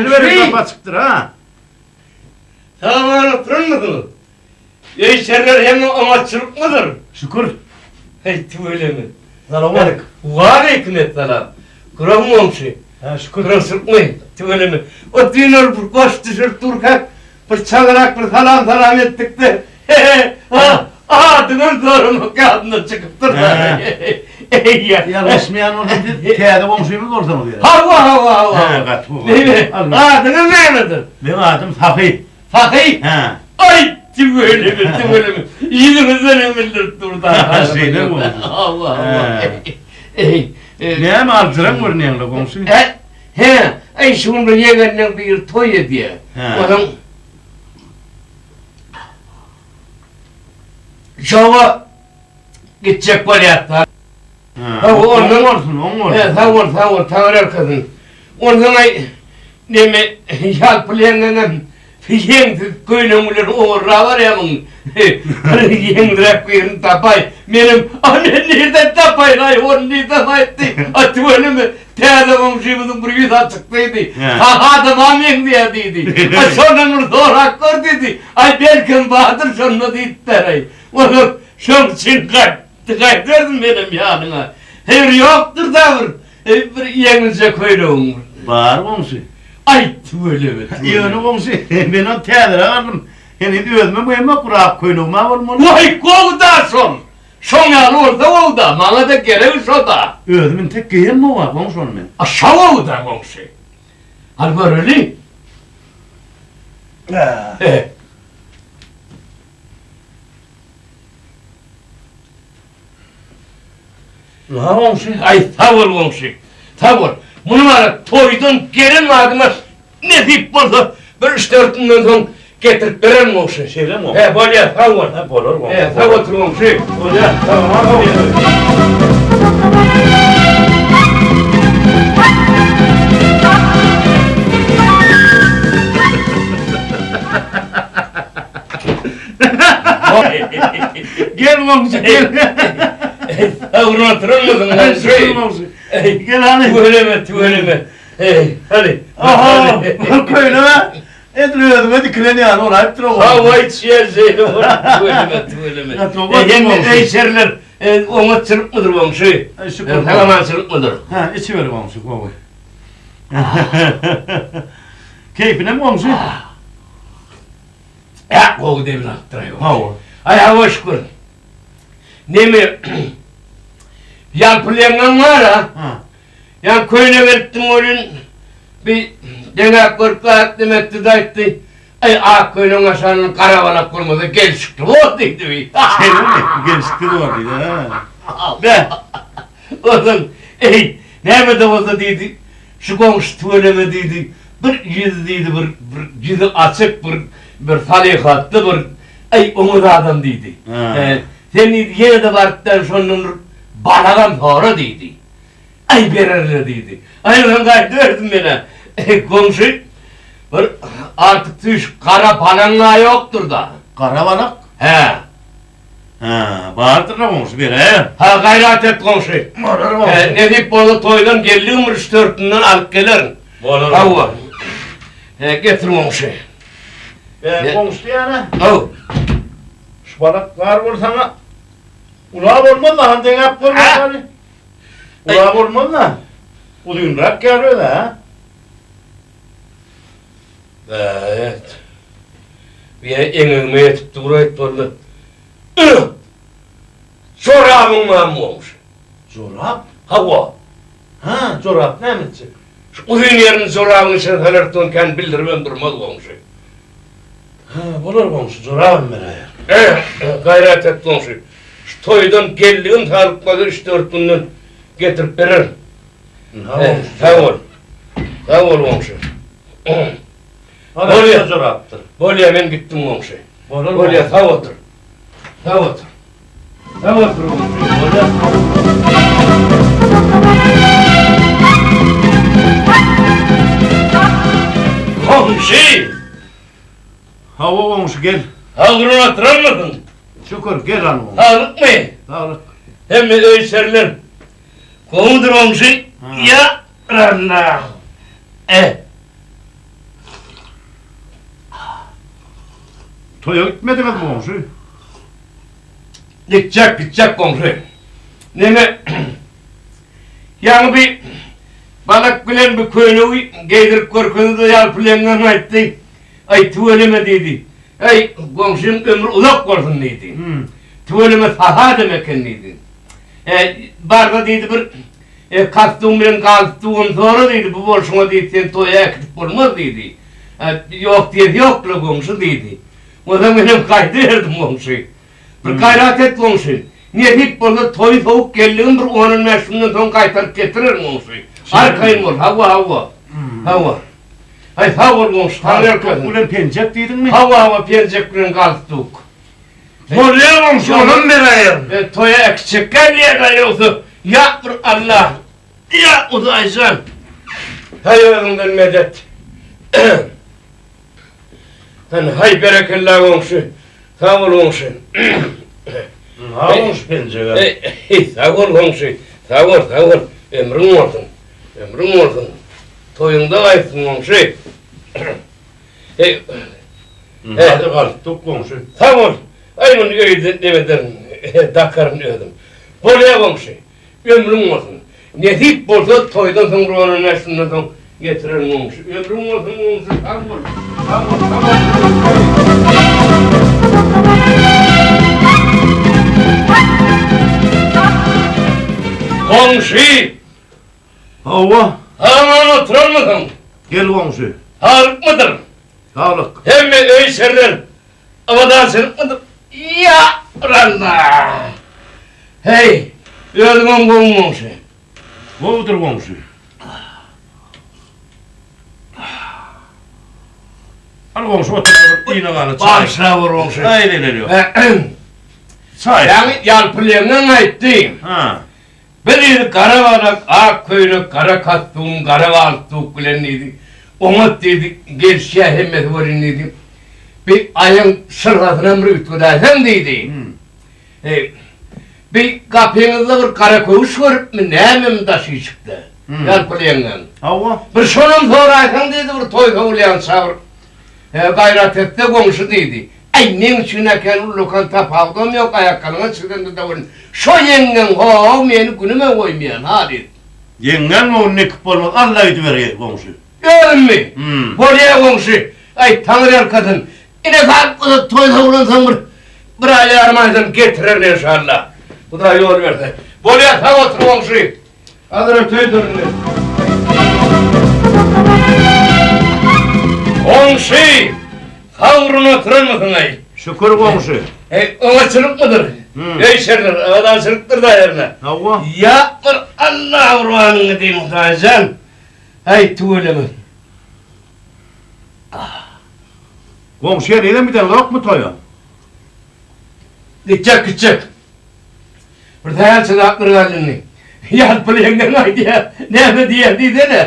Geliberi gapy açykdyr ha. Sag-aman oturanmysyňyz? Öý-içeriler hemme oňatçylykmydyr? Şükür. Heý, tüweleme. Salowmalik. Waleýkim essalam. Guraň goňşy. Hä, şükür. Guragçylykmy? Tüweleme. O düýn ol bir goş düşürip durkak, bir çalarak bir salam-salam etdik-de, he-he, adyňam soramak ýadymdan çykypdyr-da. Eý, Ýalňyşmaýan bolsam siz täze goňşymyz bolsaňyz gerek. Hawa, hawa, hawa. Hä, gaty gowy. Neme, adyňyz nämedir? Meň adym Sahy. Sahy? Hä. Aý, tüweleme, tüweleme. Ýüzüňizden hem bildirip dur-da. Şeýle boldy. Hawa, hawa. Eý. Näme aljyraň görünýäň-le, goňşy? Hä, hä, aý şu gün bir ýegenleň biri toý edýär. Hä. Onuň şoňa gitjek bolýar-da. Hawa, oň bolsun, oň bolsun. He, sag bol, sag bol, Taňry ýalkasyn. Onsoň aý, neme, ýalpyl ýeňňeňem ýeňsiz köýnegiň bilen ogurlap barýamyň? Bir ýeňliräk birini tapaý. Menem, a men nirden tapaýyn-aý ony diýsem aýtdy, a tüweleme, täze goňşymyzyň bir ýüzi açyk diýdi. Sahy adama meňzeýär diýdi. A şondan bir sorap gör diýdi. Aý, belkem bardyr şonda diýipdir-aý. Onsoň şoň üçin gaýtdym. Gaýtardym menem ýanyňa. Heý, ýokdur-da bir, bir ýeňilje köýnegiň. Bar goňşy. Aý, tüweleme, tüweleme. Ýöne goňşy, men ony täzeräk aldym. Heniz özümem geýemok, bir ak köýnegim-ä bolmaly. Waý, gowy-da şol. Şoň ýaly bolsa gowy-da, maňa-da geregi şo-da. Özüm entek geýemok-a, goňşy ony men. A şo gowy-da, goňşy. Hany göreli. He. La goňşy. Aý sag bol goňşy. Sag bol. Muny bara toýdan gelen badyma nesip bolsa bir üç-dört günden soň getirip bererin goňşy. Şeýlemi goňşy? He bolýa sag bol. He bolar goňşy. He sag otur goňşy. Bolýa. Sag bol goňşy. Gel goňşy gel. Sagyn oturanmysyň goňşy? Şükür goňşy. Gel hany. Tüweleme, tüweleme. Hey, hany. Aha, köýnege edil özüňe dikilen ýaly bolaýypdyr o. Hawa içýän şeýle bolup, tüweleme, tüweleme. Hemme öý-içeriler oňatçylykmydyr goňşy? Şükür. Sag-amançylykmydyr? Hä, içiber goňşy, gowy. Keýpinem goňşy? Ä, gowy demini alypdyr-aý. Hawa. Aý, hawa, şükür. Neme, ýalpyl ýeňňeň bar-a? Ha. Ýa köýnek eltdim welin, bir deňäp görüp zat diýmekdi-de aýtdy. Aý, ak köýnegiň aşagyndan gara balak bolmasa gelşikli bor diýdi bi. Şeýlemi? Gelşikli bor diýdi, hä. Beh. Onsoň, eý, näme-de bolsa diýdi, Şu goňşy tüweleme diýdi, bir ýüzi diýdi bir bir ýüzi açyk bir bir salyhatly bir eý oňat adam diýdi. Sen diýdi ýene-de baryp däl şondan bir balagam sora diýdi. Aý bererler diýdi. Aý onam gaýdyberdim men-ä. Goňşy bir artyk süýşük gara balaň-a ýokdur-da. Gara balak? Hä. Hä, bardyr-la goňşy, beräýer. Hä, gaýrat et goňşy. Bolar goňşy. Hä, nesip bolsa toýdan geldigim bir üç-dörtünden alyp gelerin. Bolar. Hawa. Hä, getir goňşy. Hä, goňşy diýýän-ä. Haw. Şu balak bar bolsaň-a, ula bolmaz-la, hany deňäp gör bakaly. Ula bolmaz-la. Uzynrak gel öz-ä. Evet. Bir eňegime ýetip dur aýt boldy. Ih! Jorabyň barmy goňşy? Jorap? Hawa. Ha, jorap näme etjek? Şu uzyn ýerini jorabyň içine salartdan kän bildiribem durmaz goňşy. Ha, bolar goňşy, jorabam beräýer. Eh, gaýrat et goňşy. Şu toýdan geldigim salykmasa üç-dört günden getirip bererin. Ynha goňşy. Sag bol. Sag bol goňşy. Bolýa jorapdyr. Bolýa men gitdim goňşy. Bolar Bolýa sag otur. Sag otur. Sag otur goňşy. Bolýa. Goňşy! Hawa goňşy gel. Sagdurun oturanmysyň? Şükür gel hany goňşy. Saglykmy? Saglyk. Hemme öý içeriler. Gowudyr goňşy. Ýa Alla. Eh. Toýa gitmediňizmi goňşy? Gitjek, gitjek goňşy. Neme, ýaňy bi balak bilen bi köýnegi geýdirip görkezdi-de ýalpyl ýeňňem aýtdy, Aý, tüweleme diýdi. Äý, goňşyň ömri uzak bolsun diýdi. Tüweleme sahy adam eken diýdi. Äý, barda diýdi bir e, kostum bilen galstugam sora diýdi, bu bolşuňa diýdi, seni toýa äkidip bolmaz diýdi. Ä, ýok diýesi ýok-la goňşy diýdi. Onsoň menem gaýdyberdim goňşy. Bir gaýrat et goňşy. Nesip bolsa toýy sowuk geldigim bir on-on bäş günden soň gaýtaryp getirerin goňşy. Arkaýyn bol. Hawa, hawa. Hawa. Aý sag bol goňşy, Galstuk bilen penjek diýdiňmi? Hawa, hawa, penjek bilen galstuk. Bolýa goňşy, onam beräýerin. E, toýa äkitjek gelýär-dä ýogsa, ýa bir Alla, ýa Hudaýjan. Haý özüňden medet. Hany, haý berekella goňşy. Sag bol goňşy. Ha goňşy penjege. Eý, sag bol goňşy. Sag bol, sag bol. Ömrüň bolsun. Ömrüň bolsun. Toýuňda gaýtsyn goňşy. Eý. Hadi galstuk goňşy. Sag bol. Aý muny öýde nemederin, dakaryn özüm. Bolýa goňşy. Ömrüň bolsun. Nesip bolsa toýdan soň ronan şundan soň getirerin goňşy. Ömrüň bolsun goňşy sag bol. Sag bol sag bol. Goňşy. Hawa. Aman oturarmysyň? Gel goňşy. Saglykmydyr? Saglyk. Hemme öý içerler abadançylykmydyr? Ýa Alla! Heý, özüňem gowumy goňşy? Gowudyr goňşy. Al goňşy otur bir ýyna gala çaý. Bagyşla bor goňşy. Aý zeleli ýok. Çaý. Ýaňy ýalpyl ýeňňeň aýtdy. Ha. Bir ýeri gara balak, ak köýnek, gara kostum, gara galstuk bilen diýdi. Oňat diýdi, gelişýär hemmesi welin diýdi. Bir aýaň şyrhasynam bir üýtgedäýseň diýdi. Eý, bir gapyňyzda bir gara köwüş görüpmi, nämemi daş işikde? Ýalpyl ýeňňeň. Hawa. Bir şonam soraýsaň diýdi, bir toý sowulýança bir gaýrat etse goňşy diýdi. Äý, meň üçin-ä kän ullakan tapawudam ýok, aýakgalyňa çyzanda-da welin, şo ýeňňeň ho-ow meni günüme goýmaýan, halys. Ýeňňäň göwnüni ekip bolmaz, alla gidiber, goňşy. Özümmi? Bolýa, goňşy. Aý, taňryýalkasyn. Ine, sag toý sowlansoň bir, bir aý ýarym aýdan getirerin, enşalla. Hudaý ýol berse. Bolýa, sag otur, goňşy. Azyr öteýdir indi. Goňşy! Sag urun oturanmysyň-aý? Şükür goňşy. Eý, oňaçylykmydyr? Öý şerler, abadançylykdyr-da hernä. Hawa. Ýa bir Alla gurbanyňy diýin, Hudaýjan. Äý, tüweleme. Goňşy henizem gideňzokmy toýa? Gitjek, gitjek. Bir sähelçe zatlar galdy indi. Ýalpyl ýeňňeň aýdýar, näme diýýär diýsene.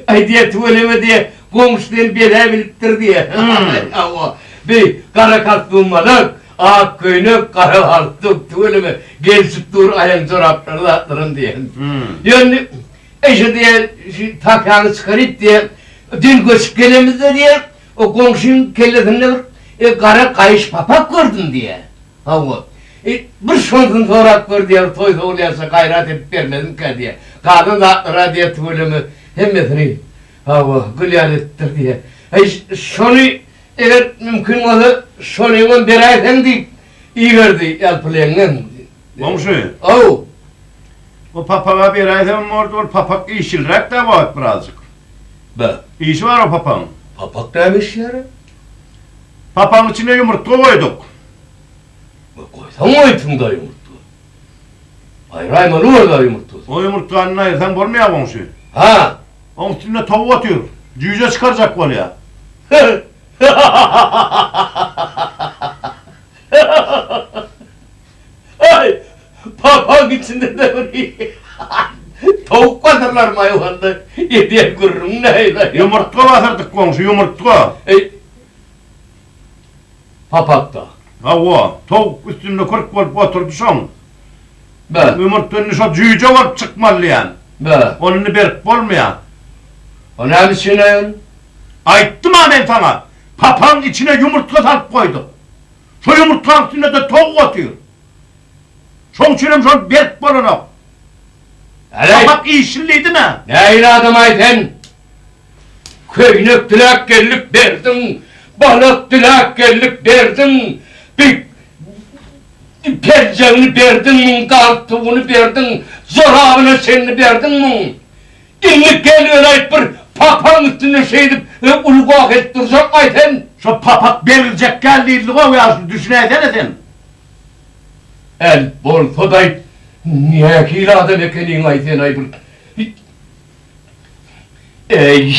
Aýdýar, tüweleme diýýär, goňşy seni bezäp bilipdir diýýär. Hawa, bi gara kostum balak, ak köýnek, gara galstuk, tüweleme, gelşip dur aýaň joraplary zatlaram diýýär. Ýöne eý şu diýýär, şu takýaňy çykaryp diýýär, düýn göçüp gelemizde diýýär, o goňşyň kellesinde bir gara gaýyş papak gördüm diýýär. Hawa. E, bir şonsuny sorap gör diýýär, toý sowulýarsa gaýrat edip bermezmikä diýýär. Galan zatlar-a diýýär, tüweleme, hemmesini, hawa, gül ýaly edipdir diýýär. Heý, şony eger mümkin bolsa, şonyňam beräýseň diýip iberdi Ýalpyl ýeňňem. Goňşy. Haw. O papaga beräýsemem bordy, ol papak işçilräk-dä wagt birazjyk. Be. Işi bar o papagyň. Papak näme işýär-ä? Papagyň içine ýumurtga goýduk. Goýsaň goýupsyň-da ýumurtga. Aýraýmaly bor-da ýumurtgasy. O ýumurtgany aýyrsaň bolmaýar goňşy. Ha. Oň üstünde towuk otyr. Jüýje çykarjak bolýar. Aý, papagyň içinde-de bir towuk basyrlarmy-aý onda? Edýän gürrüň nähili-aý? Ýumurtga basyrdyk goňşy, ýumurtga. Eý, Papakda. Hawa, towuk üstünde kürk bolup oturdy şoň. Be. Ýumurtga indi şo jüýje bolup çykmaly diýýän. Be. Ony indi berip bolmaýar. O näme üçin-aý ol? Aýtdym-a men saňa. Papagyň içine ýumurtga salyp goýduk. Şo ýumurtgaň üstünde-de towuk otyr. Şoň üçinem şol berk bolanok. Äleý! Papak işil diýdim-ä. Nähili adam-aý sen? Köýnek diläp geldik, berdiň, balak diläp geldik, berdiň, bi penjegini berdiň muň, galtugyny berdiň, jorabyna çenli berdiň muň. Indi gel öläýip bir papagyň üstünde şeýdip uly goh edip durjakmaý sen? Şo papak beriljekgäl diýildi-gow ýaşuly, düşünäýsene sen. Äl, bolsa-daý, nähili adam ekeniň-aý sen-aý bir. Eý.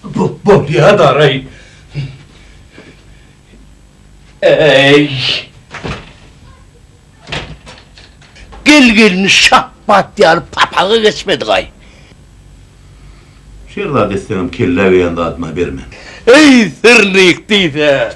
Bu bolýa-daraý. Eý. Gel-gelini şapbat ýaly papaga geçmedik-aý. Şer zat etseňem kellä geýen zadyma bermen. Eý, syrnyk diýse.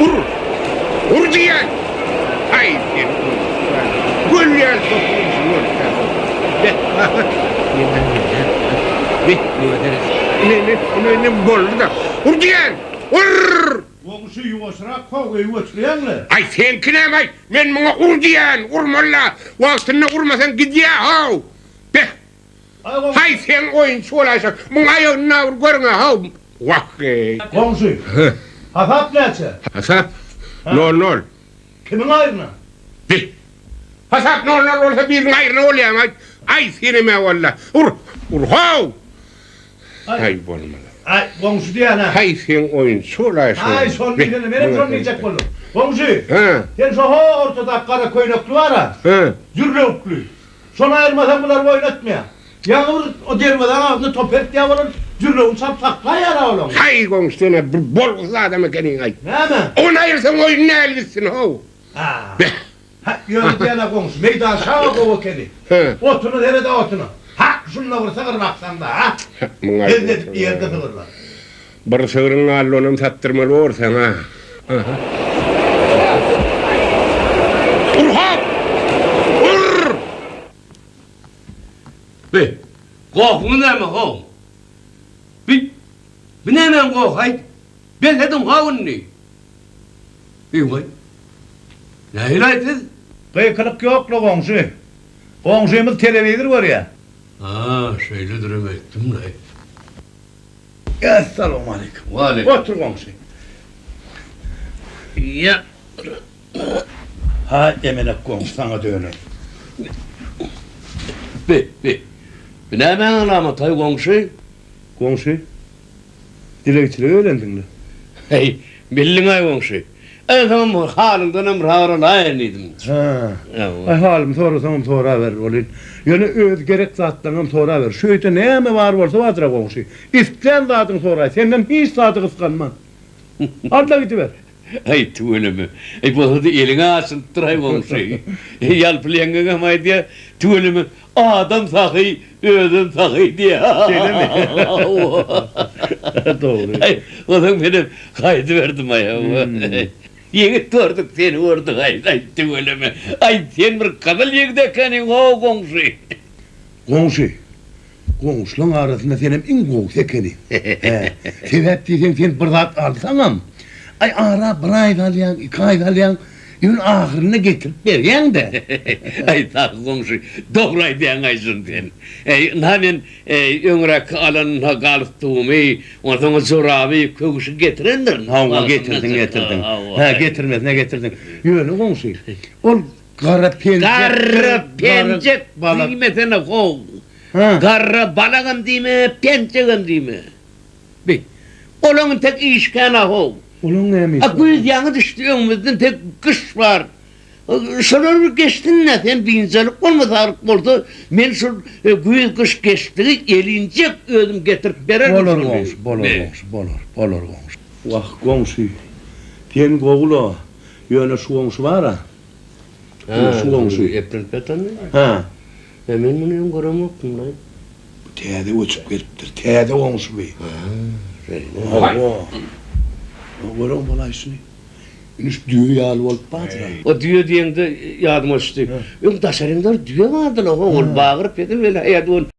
Ur! Ur diýýän! Haý, sen urýan! Göl ýaly topuň işini görüpsiň. Ine, ine, ine, ine, boldy-da. Ur diýýän! Ur! Goňşy, ýuwaşrak how, öýi göçürýäň-le. Aý, seňki näme-aý? Men muňa ur diýýän, urmaly-la. Wagtynda urmasaň gidýä-how. Beh! Haý, seň oýunçy bolaýşyň. Muň aýagyny bir görüň-ä, how. Wah-eý. Goňşy, hasap näçe? Hasap? Nol-nol. Kimiň aýryna? Beh! Hasap nol-nol bolsa biriniň aýryna bolýamy-aý? Aý, senem-ä walla. Ur! Ur, how! Haý bolmaly. Aý, goňşy diýýän-ä. Haý, seň oýunçy bolaýşyň. Aý, şony diýsene, menem şony diýjek boldum. Goňşy, sen şo ho ortadaky gara köýnekli bar-a, jürlewükli. Şony aýyrmasaň bular oýnatmaýar. Ýaňy bir o derwezaň agzynda top eltýär bolan, jürlewügini çalyp saklaýar-a olaň. Haý, goňşy, sen-ä bir bolgusyz adam ekeniň-aý. Näme? Ony aýyrsaň oýun nähili gitsin, how. Hä. Hä, ýöne diýen-ä goňşy, meýdan şaga gowy ekeni. Otuna sered-ä otuna. Hä, şunda bir sygyr baksaň-da, hä? Hezil edip iýer-de sygyrlar. Bir sygryň galdy, onam satdyrmaly borsaň, a. Ur hop! Ur! Be, gohuňyz näme, how? Bi, bi nämäň gohy-aý? Bes ediň, how indi! Eý-waý! Nähili-aý siz? Gykylyk ýok-la, goňşy. Goňşymyz telewizor görýär. A, şeýledirem öýtdüm-laý. Essalawmaleýkim. Waleýkim. Otur, goňşy. Ýa. Haý, emenek goňşy, saňa döneýin. Be, be. Bu nämäň alamaty-aý, goňşy? Goňşy, Dilegçilige gelensiň-le. Heý, bildiň-aý goňşy. Onsoňam halyňdanam soralaýyn diýdim. Hä. Aý, halymy sorasaňam soraber, welin, ýöne öz gerek zatlaryňam soraber. Şu öýde näme bar bolsa bardyr-a goňşy. Islän zadyňy soraý, senden hiç zady gysganman. Al-da gidiber. Aý, tüweleme. Eý, bolsa-da eliň-ä açylypdyr-aý, goňşy. Ýalpyl ýeňňeňem aýdýar, tüweleme, adam sahy, özem sahy diýýär. Şeýlemi? Hawa. Dogry. Aý, onsoň menem gaýdyberdim-aý, hawa. Ýigit gördük, seni gördük-aý, aý, tüweleme. Aý, sen bir gyzyl ýigit ekeniň-ow, goňşy. Goňşy, Goňşulaň arasynda senem iň gowusy ekeniň. Hä, sebäp diýseň sen bir zat alsaňam, aý ara bir aý salýaň, iki aý salýaň, ýöne ahyrynda getirip berýäň-dä. Aý, sahy goňşy, dogry aýdýaň-aý şuny sen. Äý, ynha men öňräki alan galstugymy, onsoň joraby, köwşi getirendirin. Hawa, getirdiň, getirdiň. Hä, getirmesine getirdiň. Ýöne goňşy, ol gara penjek. Gara penjek diýmesene how. Garra balagam diýme, penjegem diýme. Bi, olaň entek işi kän-a how. Olaň näme işi bar? A güýz ýaňy düşdi, öňümizde entek gyş bar. Şolar bir geçsin-dä, sen biynjalyk bolma, saglyk bolsa, men şol güýz-gyş geçdigi elinjek özüm getirip bererin Bolar şony. goňşy, bolar goňşy, bolar, bolar goňşy. Wah, goňşy, sen gowy-la, ýöne şu goňşy bar-a, şu goňşy. Eplenip ýatanmy? Hä. E men muny öň göremokdym-laý. Täze göçüp gelipdir. Täze goňşy bu. Hawa. Görüň bolaý şuny. Ünüş düýe ýaly bolup bardyr-a. O düýe diýeňde ýadyma düşdi. Öň daşaryňda bir düýe bardy-la, ho, ol bagyryp edil welaýat ol.